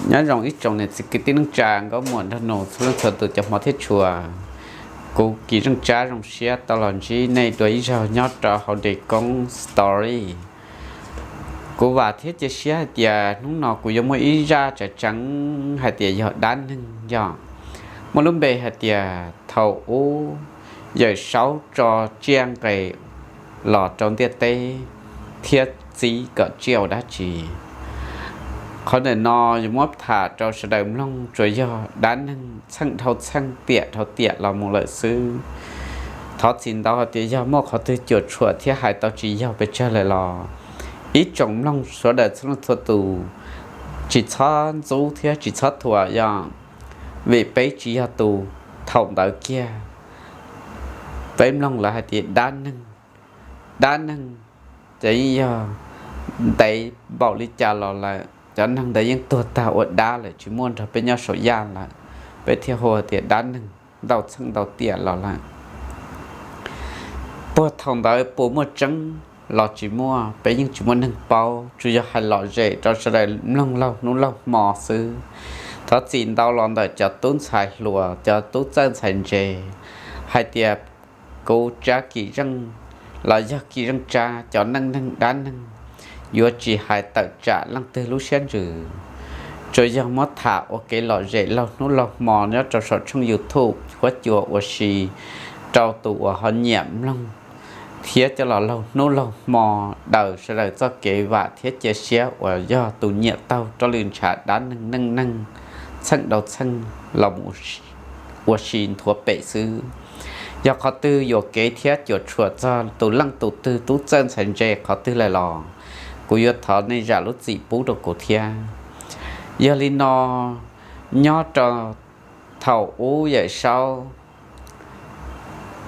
Nyob zoo ib tsoom niam txiv kwv tij neej tsa nkauj muam nraug nus txhua leej txhua tus cov hmov thiab tshua. Kuv Kis Zeej Tsab zoo siab tau los ntsib nej dua ib zaug nyob rau hauv Dej Koob Story. Kuv vam thiab cia siab hais tias hnub no kuv yuav muaj ib zaj tseem ceeb hais tias yog dab neeg yog muaj lub npe hais tias thaum ub Yawm Saub tso tsiaj nqes los rau ntiaj teb thiab txib kom tsiaj ua dab tsi. Qhov ntawm no yuav muab tham rau sawv daws mloog tsuas yog dab neeg txheej dhau txheej tiam dhau tiam los mus lawm xwb. Thov txim ntau hais tias yog muaj qhov twg cuam tshuam thiab hais tau tsis yog pes tsawg lawm los ib tsoom mloog sawv daws txhua leej txhua tus tsis txhob ntxub thiab tsis txhob thuam yog vim peb tsis yog tus thaum ntawd kiag. Peb mloog lawv hais tias dab neeg, dab neeg ces yeej yog ntev npaum li cas los lawm cov neeg ntawd yeej tuag tag ua dab lawm tsis muaj nrog peb nyob saum yaj lawm, peb thiaj hu tias dab neeg ntau txheej ntau tiam los lawm. Puag thaum ntawd puas muaj tseeb los tsis muaj peb yeej tsis muaj neeg paub, tsuas yog hais lom zem rau sawv daws mloog laug hnub laug hmo xwb. Thov txim ntau los ntawm cov tub ntxhais hluas cov tub txawj ntxhais ntse hais tias kuv Tsab Kis Zeej los yog Kis Zeej Tsab cov neej neeg dab neeg yuav tsis hais tawm tsam leej twg lub siab ntsws. Tsuas yog muab tham ua kev lom zem laug hnub laug hmo nyob rau saum tshooj YouTube Huab Cua Ua Si rau tus uas ho nyiam mloog thiab coj los laug hnub laug hmo daws sawv daws txoj kev vam thiab cia siab uas yog tus nyiam taug rau lwm ntshav dab neeg neej neeg txheej dhau txheej los ua si nthuav pem xwb. Yog qhov twg yuam kev thiab cuam tshuam txog tus leej tus twg tub txawj ntxhais ntse qhov twg lawm los kuv yuav thov nej zam lub txim pub rau kuv thiab. Yog li no, nyob rau thaum ub Yawm Saub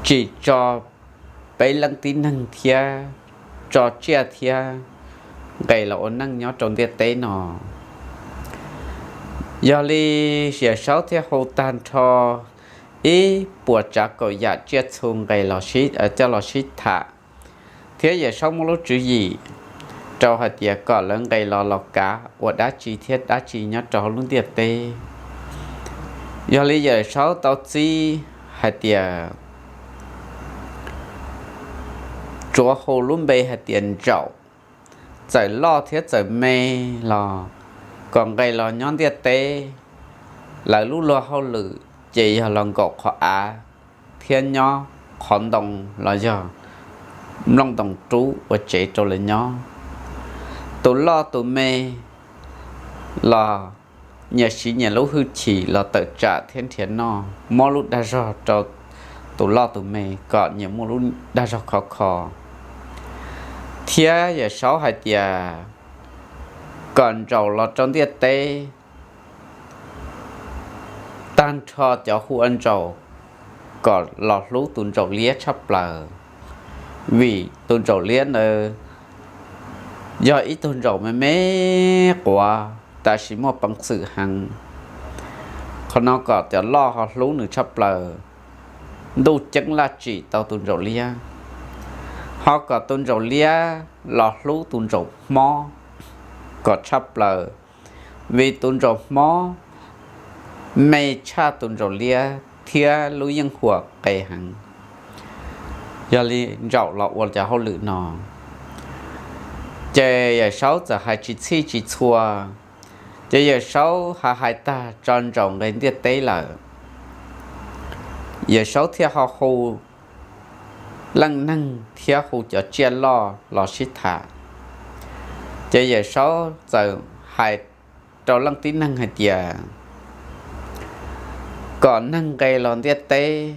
tsim tso peb leej tib neeg thiab tso tsiaj thiab nqes los ua neej nyob rau ntiaj teb no. Yog li Yawm Saub thiaj hu tag nrho ib puas tsav kaum yam tsiaj txhu nqes coj los sib tham, thiab Yawm Saub muaj lub tswv yim rau hais tias kom lawv nqes los los kav ua dab tsi thiab dab tsi nyob rau hauv lub ntiaj teb. Yog li Yawm Saub tau txib hais tias tsuav hu lub npe hais tias ntsaum, txawm loj thiab txawm me los kom nqes los nyob ntiaj teb. Lawv lub luag hauj lwm ces yog los nkaum qhov av thiab nyob qhov ntoo los yog nplooj ntoos rub ua tsev rau lawv nyob. Tus loj tus me los nyias siv nyias lub hwj chim los tawm tsam thiab nrhiav noj, muab lub dag zog rau tus loj tus me kom nyias muaj lub dag zog khov kho. Thiab Yawm Saub hais tias kom ntsaum los rau ntiaj teb, tag nrho cov hu ua ntsaum kom los hlub tus ntsaum liab tshaj plaws, vim tus ntsaum liab ntawd yog ib tug ntsaum me me quav tab sis muaj peev xwm heev. Qhov no kom cov loj ho hlub nws tshaj plaws, ntuj ceeb laj tsim tau tus ntsaum liab. Ho kom tus ntsaum liab los hlub tus ntsaum hmob kom tshaj plaws, vim tus ntsaum hmob me tshaj tus ntsaum liab thiab lub yeej huam qes heev. Yog li ntsaum los ua cov hauj lwm no, ces Yawm Saub txawm hais tsis txhij tsis txhua, ces Yawm Saub ha hais tag tso ntsaum nqes ntiaj teb lawm. Yawm Saub thiaj ho hu leej neeg thiab hu cov tsiaj loj los sib tham. Ces Yawm Saub txawm hais rau leej tib neeg hais tias kom neeg nqes los ntiaj teb,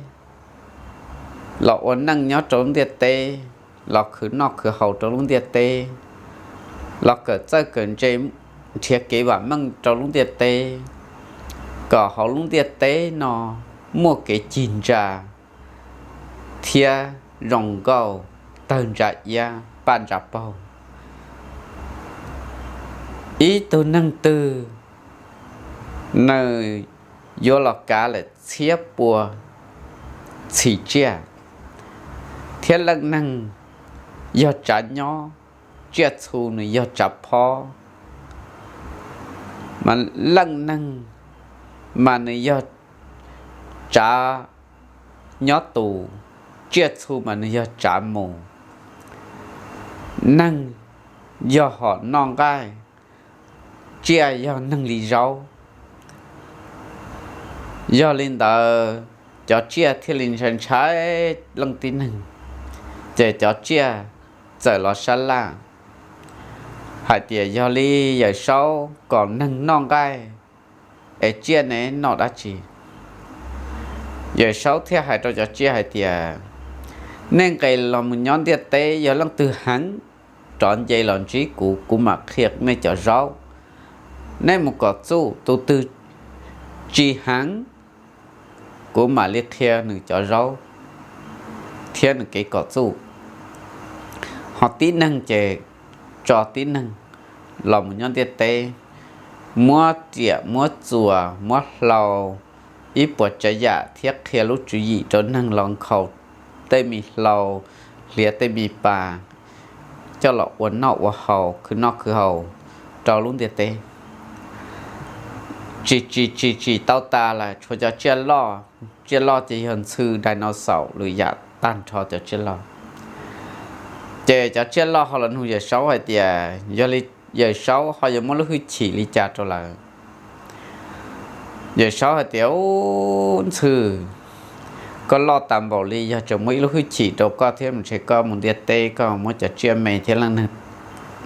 los ua neej nyob rau lub ntiaj teb, los khwv noj khwv haus rau lub ntiaj teb, los kawm txawj kawm ntse nrhiav kev vam meej rau lub ntiaj teb, kom hauv lub ntiaj teb no muaj kev cig ntsa thiab zoo nkauj, tawg ntsa iab paj ntsa paug. Ib tug neeg twg nws yuav los kav lawm txhiab pua txhim tsiaj, thiab leej neeg yog tsav nyob, tsiaj txhu nws yog tsav phob, Mas leej neeg mas nws yog tsav nyob tus, tsiaj txhu mas nws yog tsav mus. Neeg yog hom noj nqaij, tsiaj yog neeg li zaub. Yog li ntawd, cov tsiaj thiaj li ntshai ntshai leej tib neeg. Ces cov tsiaj txawm los sab laj hais tias, yog li Yawm Saub kom neeg noj nqaij, es tsiaj ne noj dab tsi? Yawm Saub thiaj hais rau cov tsiaj hais tias, nej nqes los mus nyob ntiaj teb, yog leej twg heev, rov nce los ntsib kuv, kuv mam qhia nej cov zaub. Nej mus kom txuj, tus twg tsis heev, kuv mam li qhia nws cov zaub thiab nws kev kom txuj. Ho tib neeg ces tso tib neeg los mus nyob ntiaj teb, muab riam muab txuas muab hlau ib puas tsav yam thiab qhia lub tswv yim rau neeg los nkhaus tej me hlau, hliav tej me pas coj los ua noj ua haus, khwv noj khwv haus rau lub ntiaj teb. Tsis tsis tsis tsis tau tas lawm, tshuav cov tsiaj loj. Tsiaj loj ces yog ntxhw, dinosaur, lwm yam tag nrho cov tsiaj loj. Ces cov tsiaj loj ho los nug Yawm Saub hais tias, yog li Yawm Saub ho yuav muab lub hwj chim li cas rau lawv? Yawm Saub hais tias, ub, ntxhw, koj loj tas npaum li, yog tseem muab ib lub hwj chim rau koj thiab mas ntshe koj mus ntiaj teb koj muab cov tsiaj me thiab leej neeg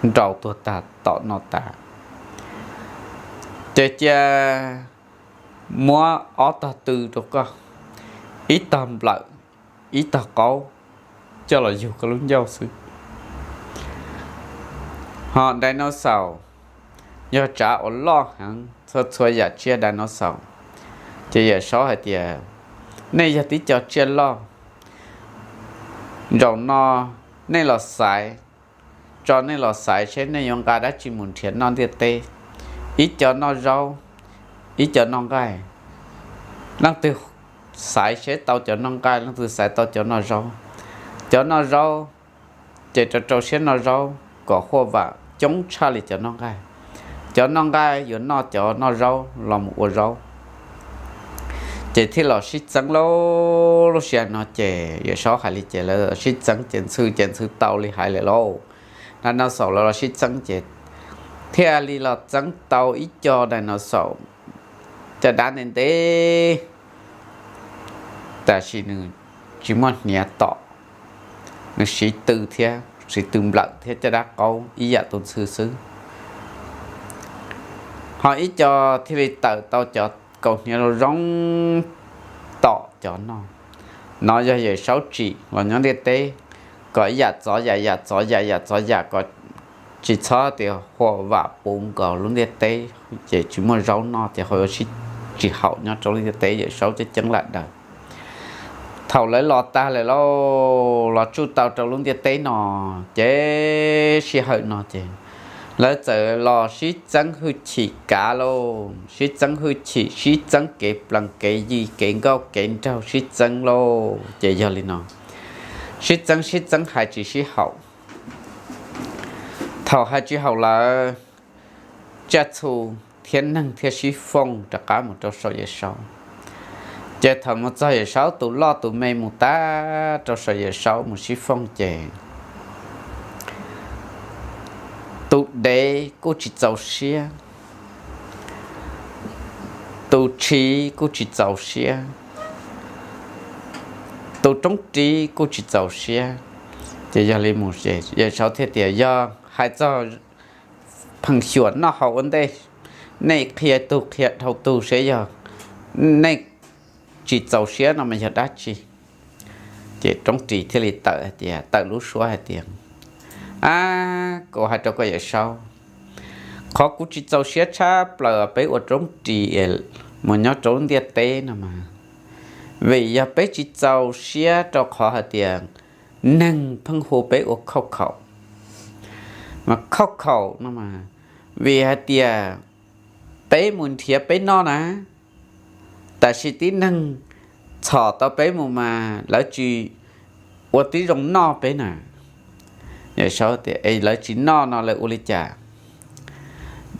nrau tuag tag tom no tas. Ces cia muab ob tog tw rau koj, ib tog nplawm, ib tog qaub, coj los yug koj lub ncauj xwb. Ho dinosaur yog tsav uas loj heev, txhua txhua yam tsiaj dinosaur. Ces Yawm Saub hais tias, nej yog tib co tsiaj loj, zaum no nej los xaiv, tso nej los xaiv seb nej yuav nqa dab tsi mus nrhiav noj ntiaj teb. Ib co noj zaub, ib co noj nqaij. Leej twg xaiv seb tau cov noj nqaij, leej twg xaiv tau cov noj zaub. Cov noj zaub ces rau rau siab noj zaub kom huaj vam coob tshaj li cov noj nqaij. Cov noj nqaij yuav noj cov noj zaub los mus ua zaub. Ces thiaj los sib txeeb lauj. Lub sij hawm no ces Yawm Saub hais li ces lawv sib txeeb ces ntxhw ces ntxhw tau li hais lawm lauj. Dinosaur lawv los sib txeeb ces thiaj li los txeeb tau ib co dinosaur caj dab ntev ntev, tab sis nws tsis muaj hniav tom, nws siv tw thiab siv tw nplawm thiab caj dab qaub ib yam tus ntxhw xwb. Ho ib co thiaj li tawm tau cov kaus hniav zoo zoo tom cov noj. No yog Yawm Saub tsim los nyob ntiaj teb, kom ib yam txov yam, yam txov yam, yam txov yam kom tsis txhob tias huam vam puv nkaus lub ntiaj teb, ces tsis muaj zaub noj ces ho yuav sib tsis haum nyob rau lub ntiaj teb. Yawm Saub ceeb ceeb lam daws. Thaum lawv los tag lawm lauj, los tsuj tau rau lub ntiaj teb no, ces sij hawm no ces lawv txawm los sib txeeb hwj chim kav lauj, sib txeeb hwj chim, sib txeeb kev plees kev yi, kev nkauj kev nraug, sib txeeb lauj. Ces yog li no, sib txeeb sib txeeb hais tsis sib haum. Thaum hais tsis haum lawm, tsiaj txhu thiab neeg thiaj sib fooj rov qab mus rau saum Yawm Saub. Ces thaum mus txog Yawm Saub, tus loj tus me mus tag rau saum Yawm Saub mus sib fooj ces tus dev kuj tsis txaus siab, tus tshiv kuj tsis txaus siab, tus roob ris kuj tsis txaus siab. Ces yog li mus ces Yawm Saub thiaj tias, yog hais txog pheem xyuam noj haus ua ntej, nej qhia tug qhia dhau tug seb yog nej tsis txaus siab no mas yog dab tsi? Ces roob ris thiaj li tawm hais tias, tawm lub suab hais tias, ab, kuv hais rau koj Yawm Saub, qhov kuv tsis txaus siab tshaj plaws peb ua roob ris mus nyob rau lub ntiaj teb no mas, vim yog peb tsis txaus siab rau qhov hais tias neeg pheej hu peb ua khauj khaum. Mas khauj khaum no mas, vim hais tias peb mus nrhiav peb noj na, tab sis tib neeg txhom tau peb mus mas lawv tsis ua tib zoo noj peb na. Yawm Saub tias, es lawv tsis noj no lawv ua li cas?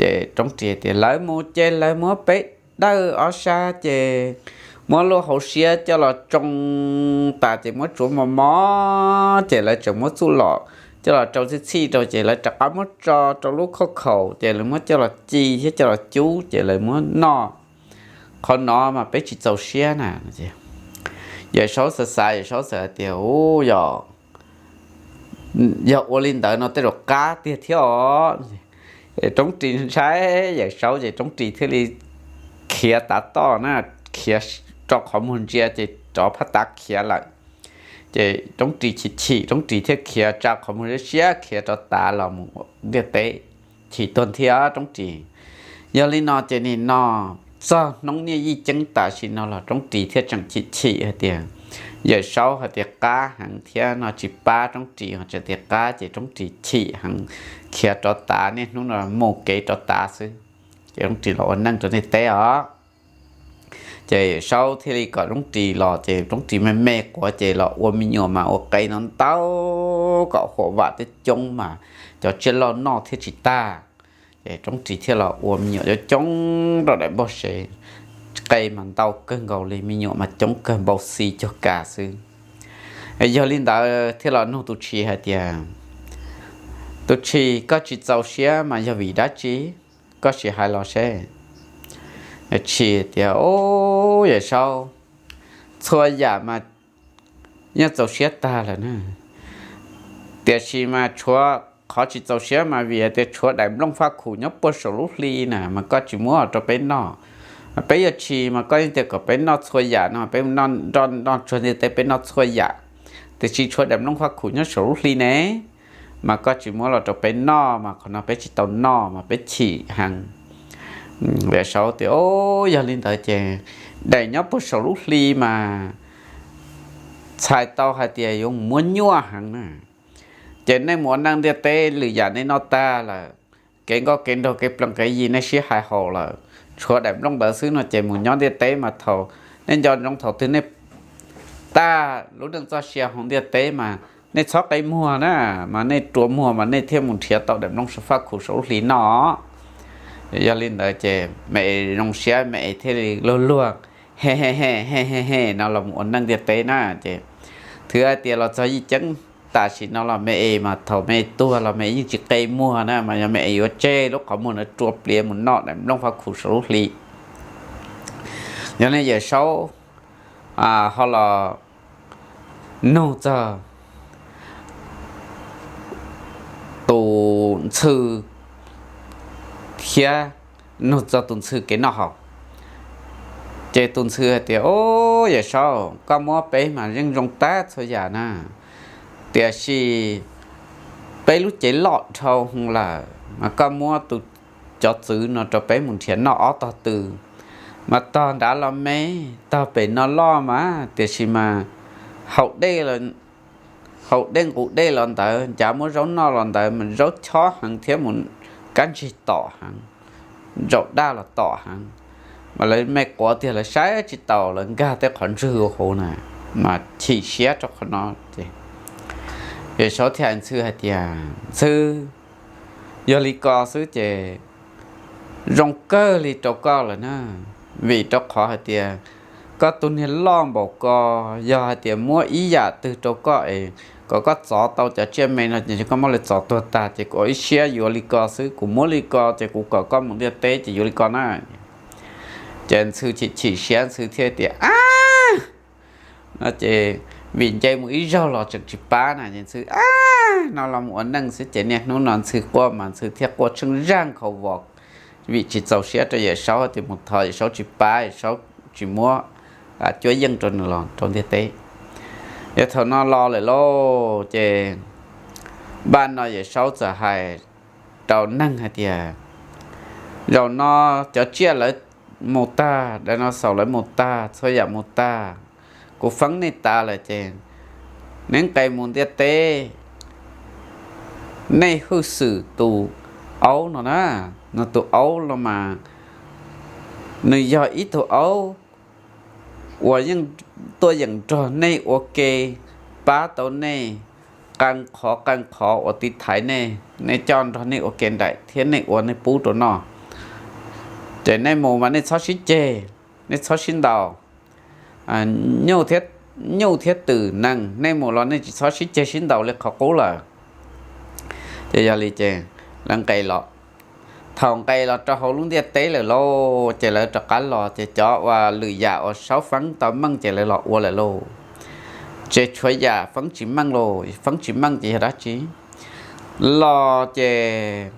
Ces roob ris tias lawv mus ces lawv muab peb dawj ob sab ces muab lub hauv siab coj los tsoo tas ces muab tsuav mos mos ces lawv tseem muab txuj lom coj los rau txhij txhij rau ces lawv rov qab muab tso rau lub khauj khaum ces lawv muab coj los ci thiab coj los cub ces lawv muab noj. Qhov no mas peb tsis txaus siab na. Yawm Saub xav xav, Yawm Saub txawm hais tias, Ub, yog, yog ua li ntawd no tej zaum qab tiag thiab os. Roob ris ntshai Yawm Saub ces roob ris thiaj li khiav tav toj na, khiav rau qhov muag ntsia ces rov phab tav khiav lawm. Ces roob ris chim chim, roob ris thiaj khiav tsa qhov muag siab khiav rov tav los mus ntiaj teb, chim tuag nthi roob ris. Yog li no ces nim no txog hnub niaj yij ceeb tam sim no los roob ris thiaj tseem chim chim hais tias, Yawm Saub hais tias qab heev thiab no tsis pab roob ris, tseem tias qab ces roob ris chim heev, khiav rov tav, niaj hnub no mus kev rov tav xwb, ces roob ris los ua neej rau ntiaj teb os. Ces Yawm Saub thiaj li kom roob ris los ces roob ris me me quav ces los ua me nyuam mas ua qe no ntau, kom huam vam thiab coob mas cov tsiaj loj noj thiab tsis tag. Ces roob ris thiaj los ua me nyuam coob coob rau daim npauj sev, qe mas ntau kawg nkaus li, me nyuam mas coob kawg npau xi cuag kas xwb. Yog li ntawd thiaj los nug tus tshis hais tias, Tus tshis, koj tsis txaus siab mas yog vim dab tsi? Koj sim hais los seb. Tshis tias, Ub, Yawm Saub, txhua yam mas yeej txaus siab tag lawm na, tiam sis mas tshuav qhov tsis txaus siab mas vim tias tshuav daim nplooj faj khum nyob puag saum lub hli na mas koj tsis muab rau peb noj. Peb yog tshis mas koj yeej tias kom peb noj txhua yam no, peb noj, noj tsuag ntiaj teb peb noj txhua yam, tiam sis tshuav daim nplooj faj khum nyob saum lub hli ne mas koj tsis muab los rau peb noj mas qhov no peb tsis tau noj mas peb chim heev. Yawm Saub tias, Ub, yog li ntawd ces daim nyob puag saum lub hli mas txhais tau hais tias yuav muab nyuaj heev na. Ces nej mus ua neej ntiaj teb lwm yam nej noj tag lawm, kev nkauj kev nraug kev plees kev yi nej sib hais haum lawm, tshuav daim nplooj ntawd xwb no ces mus nyob ntiaj teb mas thaum nej nco ntsoov thaum twg nej tag lub neej txoj sia hauv ntiaj teb mas nej txhob qe muag na, mas nej rua muag mas nej thiaj mus nrhiav tau daim nplooj faj khum saum lub hli noj. Yog li ntawd ces me es zoo siab, me es thiaj li luag luag he he he he he he no los mus ua neej ntiaj teb na. Ces thwv hais tias los txog yij ceeb tam sim no los me es mas thaum me es tuag los me es yeej tsis qe muag na, mas yog me es yuav tseg lub qhov muag no rua pliav mus noj daim nplooj faj khum saum lub hli. Yog li Yawm Saub ho los nug txog tus ntxhw thiab nug txog tus ntxhw kev noj haus. Ces tus ntxhw hais tias, Ub, Yawm Saub, koj muab peb mas yeej zoo tag txhua yam na, tiam sis peb lub cev loj dhau hwv lawm mas koj muab tus, cov txwv no rau peb mus nrhiav noj ob tog tw, mas tog nrad los me, tog pem no loj mas tiam sis mas haus dej nqus dej los ntawd, ncav muab zaub noj los ntawd mas zaub chob heev thiab mus kab ntsig tom heev, ntsaum daj los tom heev, mas lawv me quav tiag lawv saib tsis taus, lawv nkag tej qhov ntswg huv na, mas chim siab rau qhov no. Ces Yawm Saub thiaj hais ntxhw hais tias, Ntxhw, yog li ko xwb ces zoo kawg li rau koj lawm na, vim rau qhov hais tias koj tus niag loj npaum ko, yog hais tias muab ib yam twg rau koj es kom koj txov tau cov tsiaj me no ces koj muab lawv txov tuag tag ces kuv ua ib siab yuav li ko xwb, kuv muab li ko ces kuv kom koj mus ntiaj teb ces yuav li ko na. Ces ntxhw chim chim siab ntxhw thiaj tias, Ab! No ces vim nce mus ib zaug los tseem tsis pab na, ces ntxhw, Ab! No los mus ua neej xwb ces niaj hnub no ntxhw quaj mas ntxhw thiaj quaj tsheej zaj nkhaus vos, vim tsis txaus siab rau Yawm Saub tias mus thov Yawm Saub tsis pab, Yawm Saub tsis muab cuab yeej rau nws los rau ntiaj teb. Yog thaum no los lawm lauj ces npaj no Yawm Saub txawm hais rau neeg hais tias, Zaum no cov tsiaj lawv mus tag, dinosaur lawv mus tag, txhua yam mus tag, kuv feeb nej tas lawm ces neb nqes mus ntiaj teb, nej hwj xwm tus aub no na, no tus aub no mas nws yog ib tug aub uas yeej tuaj yeem nrog nej ua ke, pab tau nej, qee qhov qee qhov uas tiv thaiv nej, nej coj nrog nej ua ke nraim thiab nej ua nej pub rau noj. Ces nej mus mas nej txhob sib ceg, nej txhob sib ntaus. Nyuj thiab twm nees, nej mus los nej tsis txhob sib ceg sib ntaus li qhov qub lawm. Ces yog li ces lawv nqes los, thaum nqes los rau hauv lub ntiaj teb lawm lauj, ces lawv rov qab los ces cov uas lwm yam uas Saub Feeb tau meej ces lawv los ua lawm lauj. Ces tshuav yam Feeb tsis meej lauj, Feeb tsis meej ces yog dab tsi los ces,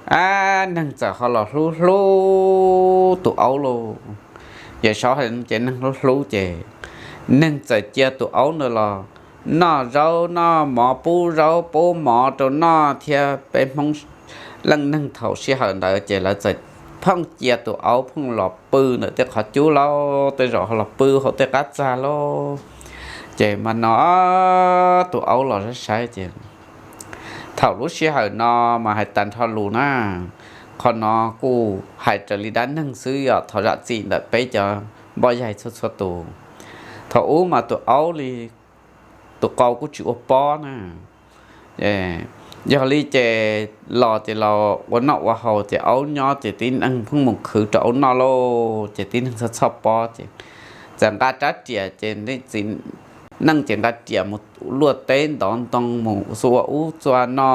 ab, neeg txawm ho los hlub hlub tus aub lauj. Yawm Saub hais ces neeg hlub hlub ces neeg txawm cia tus aub ntawd los noj zaub noj mov, pub zaub pub mov rau noj thiab. Peb Hmoob leej neeg thaum sij hawm ntawd ces lawv txawm pheej cia tus aub pheej los pw ntawm tej qhov cub lauj, tej zaum ho los pw hauv tej qab txag lauj. Ces mas no tus aub los saib saib ces thaum lub sij hawm no mas hais tag nrho lus na, qhov no kuj hais raws li dab neeg xwb yom, thov zam txim ntawm peb cov npoj yaig txhua txhua tus. Thaum ub mas tus aub li tus qau kuj tsis ua pob na. Yog li ces los ces los ua noj ua haus ces aub nyob ces tib neeg pheej mus khwv rau aub noj lauj, ces tib neeg txhob txhoj pob ces txawm nqa rab riam ces tib neeg ces nqa riam mus luaj teb ntov ntoo mus ua ub txua no,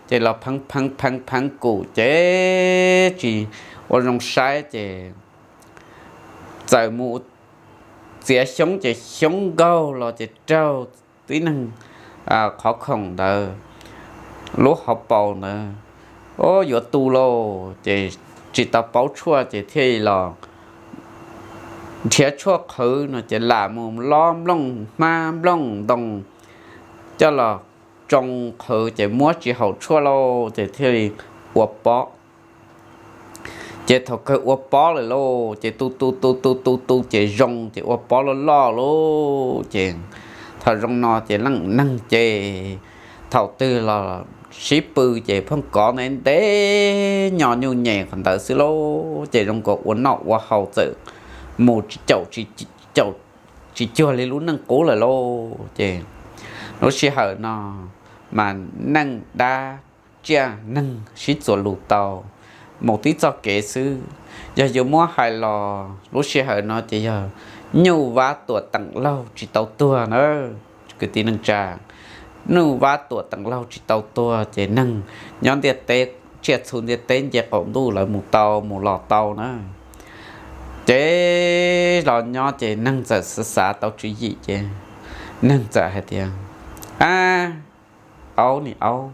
ces los pheev pheev pheev pheev kum ces tsis ua zoo saib ces txawm mus txiav xyoob ces xyoob nkaug los ces raug tib neeg qhov khoom ntawd lub hauv paus ntawd, o, yuav tu lauj, ces tsis tau paub tshuaj ces thiaj li los nrhiav tshuaj qhwv no ces lam mus lob nplooj hmab nplooj ntoo coj los tsoo qhwv ces muab tsis haum tshuaj lauj, ces thiaj li ua pob. Ces thaum kawg ua pob lawm lauj, ces tu tu tu tu tu tu ces zoo ces ua pob loj loj lauj. Ces thaum zoo no ces leej neeg ces thaum twg los sib pw ces pheej kov ntev ntev nyo nyuj nyem qhov ntawd xwb lauj. Ces zoo nkaus ua noj ua haus txawm mus tsis caum tsis caum tsis cuag li lub neej qub lawm lauj. Ces lub sij hawm no mas neej dab tsiaj neeg sib txuas lus tau mus tib txoj kev xwb. Yog yuav muab hais los lub sij hawm no ces yog nyuj vab tuam teem laug tsis tau tuag na, kwv tij neej tsa. Nyuj vab tuam teem laug tsis tau tuag ces neeg nyob ntiaj teb, tsiaj txhu ntiaj teb nce qaum ntuj lawv mus tau mus los tau na. Ces los nyob ces neeg txawm xav xav tau tswv yim ces neeg txawm hais tias, ab, aub ni aub,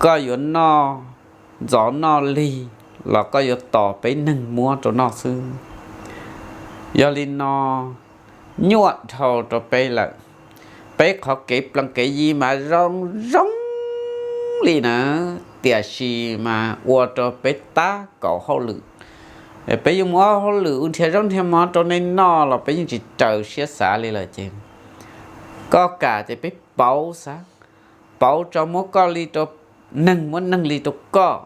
koj yuav noj ntxov noj lig los koj yuav tos peb neeg muab rau noj xwb. Yog li no nyuaj dhau rau peb lawm. Peb qhov kev plees kev yi mas zoo zoo li na, tiam sis mas ua rau peb tab kaum hauj lwm. Peb yuav mus ua hauj lwm ua nrhiav zaub nrhiav mov rau nej noj los peb yeej tsis raws siab xav li lawm ces koj kam ces peb pauv xav, pauv tso muab koj li rau neeg, muab neeg li rau koj.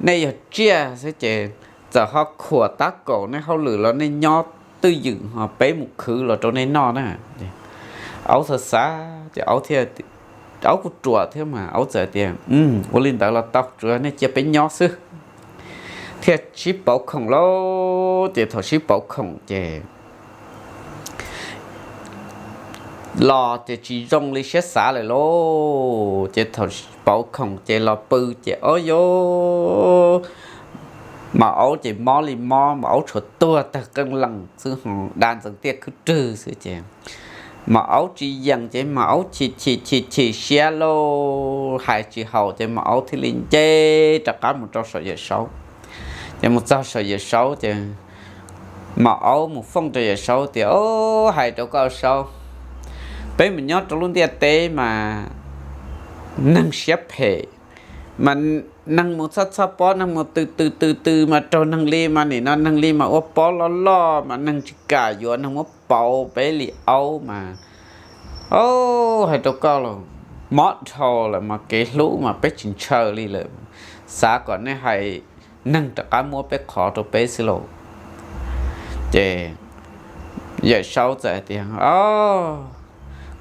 Nej yog tsiaj xwb ces txawm ho khuam tab kaum nej hauj lwm los nej nyob twj ywm ho peb mus khwv los rau nej noj na. Aub xav xav ces aub thiaj, aub kuj ruam thiab mas aub txawm tias, ua li ntawd los tau, tsuav nej cia peb nyob xwb. Thiaj sib pauv khoom lauj. Ces thaum sib pauv khoom ces los ces tsis zoo li siab xav lawm lauj. Ces thaum pauv khoom ces los pw ces ob yus, mas aub ces mob li mob, mas aub tshuav tuag tawg qeej lees xwb ho da ntxeev tiaj khwb rwg xwb ces mas aub tsis yeem ces mas aub chim chim chim chim siab lauj, hais tsis haum ces mas aub thiaj li nce rov qab mus rau saum Yawm Saub. Ces mus txog saum Yawm Saub ces mas aub mus fooj rau Yawm Saub tias, o, hais rau koj Saub, peb mus nyob rau lub ntiaj teb mas neeg siab phem, mas neeg mus txhoj txhoj pob, neeg mus tw tw tw tw mas raug neeg li mas nim no neeg li mas ua pob loj loj mas neeg tsis kam yuav, neeg muab pauv peb li aub mas. O, hais rau koj los mob dhau lawm mas kev hlub mas peb tsis ntshaw li lawm, xav kom nej hais neeg rov qab muab peb qhov rau peb xwb lauj. Ces Yawm Saub txawm hais tias, o,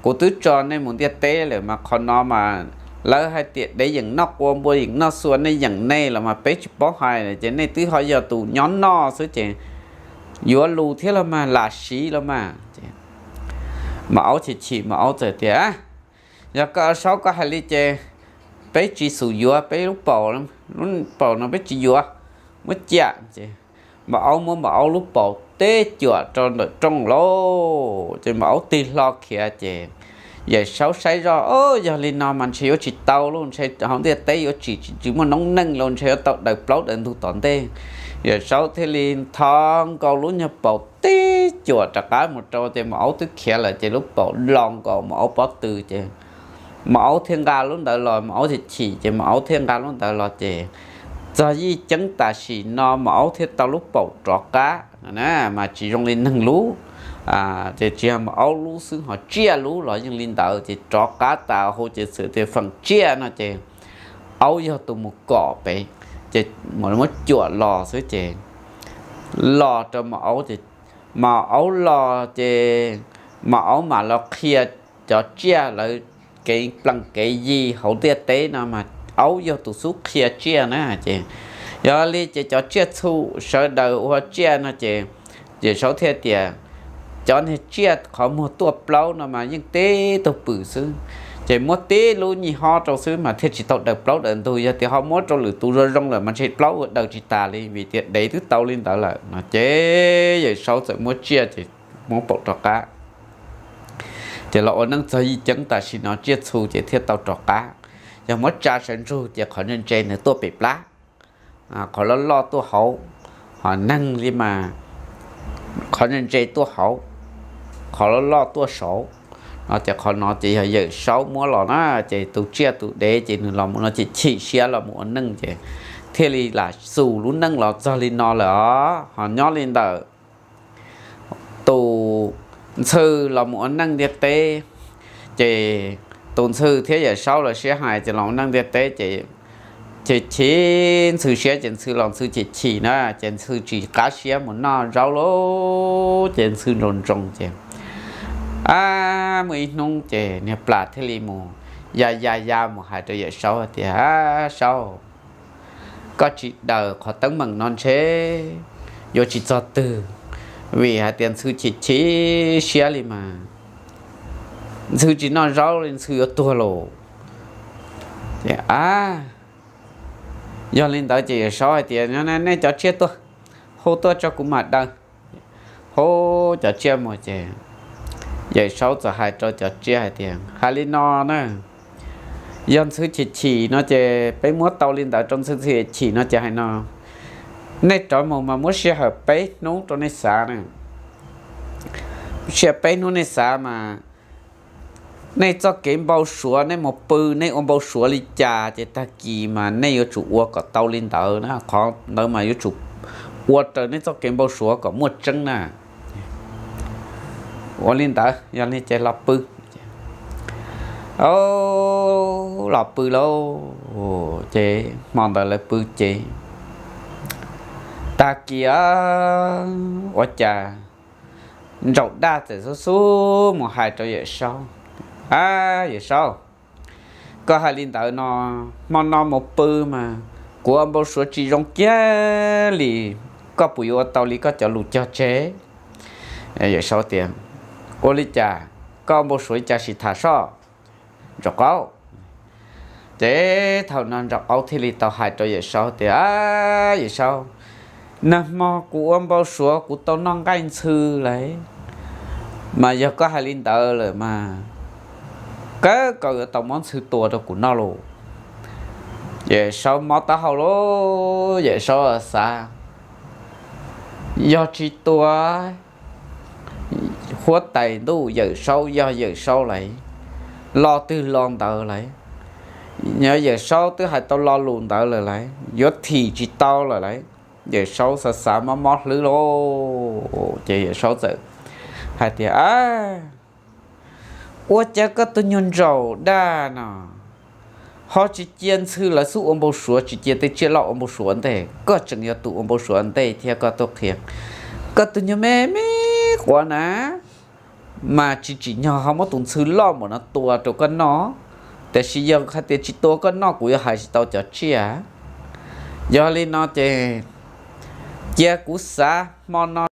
kuv twb tso nej mus ntiaj teb lawm mas qhov no mas Lawv hais tias dev yeem noj quav, npua yeem noj xua, nej yeem nej los mas peb tsis paub hais lawm ces nej twb ho yog tus nyob noj xwb ces yuav lus thiab los mas lam siv los mas. Mas aub chim chim mas aub txawm tias, yog koj Saub koj hais li ces peb tsis xum yuav, peb lub paum, lub paum no peb tsis yuav, muab ciaj. Ces mas aub muab mas aub lub paum teb cuam rau ntawm rooj lauj, ces mas aub tig hlo khiav ces Yawm Saub saib zoj, o, yog li no mas ntshe yuav tsis tau lauj, ntshe hauv ntiaj teb yuav tsis tsis muaj noob neej lauj, ntshe yuav tau daws plaub daws ntug tom ntej. Yawm Saub thiaj li tho nkaus lub nyuag paum teb cuam rov qab mus rau ces mas aub twb khiav lawm ces lub paum lo nkaus mas aub pob tw ces mas aub thiaj nqa lub ntawd los, mas aub chim chim ces mas aub thiaj nqa lub ntawd los ces txog yij ceeb tam sim no mas aub thiaj tau lub paum rov qab. Mas tsis zoo li neeg lub, ces tsis yog mas aub lub xwb, ho tsiaj lub los yeej li ntawd ces rov qab tas hau ces xwm tias feem tsiaj no ces aub yog tus mus kom pem, ces muab cuam los xwb ces los rau mas aub ces mas aub los ces mas aub mam los qhia cov tsiaj lawv kev plees kev yi hauv ntiaj teb no mas aub yog tus xub qhia tsiaj na ces yog li ces cov tsiaj txhu sawv daws ua tsiaj no ces Yawm Saub thiaj tias cov niag tsiaj qhov muag tuaj plaub no mas yeej tib tug pwm xwb, ces muab tib lub nyij hob rau xwb mas thiaj tsis tau daws plaub daws ntug, yog tias ho muab rau lwm tus zoo zoo lawm mas ntshe plaub ua daws tsis tas li vim tias dev twb tau li ntawd lawm no ces Yawm Saub txawm muab tsiaj ces muab paum rov qab. Ces los ua neej txog yij ceeb tam sim no tsiaj txhu ces thiaj tau rov qab. Yog muab tsa sawv ntsug ces qhov ntse ntse nws tuaj pem plab, qhov loj loj tuaj hauv, ho neeg li mas qhov ntse ntse tuaj hauv, qhov loj loj tuaj saud no ces qhov no ces yog Yawm Saub muab los na, ces tus tsiaj tus dev ces nws los mus no ces chim siab los mus ua neej ces thiaj li lam xus lub neej los txog li no lawm os. Ho nyob li ntawm tus ntxhw los mus ua neej ntiaj teb, ces tus ntxhw thiab Yawm Saub los sib hais ces los ua neej ntiaj teb ces chim chim ntxhw siab ces ntxhw los ntxhw chim chim na ces ntxhw tsis qab siab mus noj zaub lauj, ces ntxhw ntsoo ntsoo ces a, muaj ib hnub ces niag plas thiaj li mus ya ya ya mus hais rau Yawm Saub hais tias, Saub, koj tsis daws qhov teeb meem no ntshe yuav tsis txog twg, vim hais tias ntxhw chim chim siab li mas ntxhw tsis noj zaub li ntxhw yuav tuag lauj. A, yog li ntawd ces Yawm Saub hais tias, nej cov tsiaj tuaj, hu tuaj tso kuv mam daws. Hu cov tsiaj mus ces Yawm Saub txawm hais rau cov tsiaj hais tias, hais li no na, yog ntxhw chim chim no ces peb muab tau li ntawd rau ntxhw, ntxhw chim no ces hais no, nej rov mus mas muab sij hawm peb hnub rau nej xav na. Sij hawm peb hnub nej xav mas nej txoj kev npau suav nej mus pw nej ua npau suav li cas ces tag kis mas nej yuav tsum ua kom tau li ntawd na, qhov ntawd mas yuav tsum ua raws nej txoj kev npau suav kom muaj tseeb na. Ua li ntawd yog li ces los pw. Los pw lauj, ces hmo ntawd lawv pw ces tag kis ua cas Ntsaum Daj txawm xub xub mus hais rau Yawm Saub, a, Yawm Saub, koj hais li ntawd no, hmo no mus pw mas kuv ua npau suav tsis zoo kiag li, koj puas yuav ua tau li koj cov lus cog tseg? Yawm Saub tias, ua li cas, koj ua npau suav li cas sim tham soj, Ntsaum Qaub. Ces thaum no Ntsaum Qaub thiaj li tau hais rau Yawm Saub tias, a, Yawm Saub, nag hmo kuv ua npau suav kuv tau noj nqaij ntxhw lawm, mas yog koj hais li ntawd lawm mas kawg kawg yuav tau muab ntxhw tua rau kuv noj lauj. Yawm Saub mob taub hau lauj, Yawm Saub xav, yog tsis tua huab tais ntuj Yawm Saub yog Yawm Saub lawm, lo twg lo ntawd lawm, yog Yawm Saub twb hais tau lo lus ntawd lawm lawm yuav thim tsis tau lawm lawm. Yawm Saub xav xav mob mob hlwb lauj, ces Yawm Saub txawm hais tias, ua cas koj tus nyuag Ntsaum Daj no ho tsis cia ntxhw lawv xub ua npau suav, tsis cia tej tsiaj loj ua npau suav ntej, koj tseem yog tus ua npau suav ntej thiab koj tuaj qhia. Koj tus nyuag me me quav na, mas tsis tsim nyog ho muab tus ntxhw loj npaum no tua rau koj noj, Tiam sis yog hais tias tsis tua koj noj kuv yuav hais tsis tau cov tsiaj. Yog li no ces cia kuv xav hmo no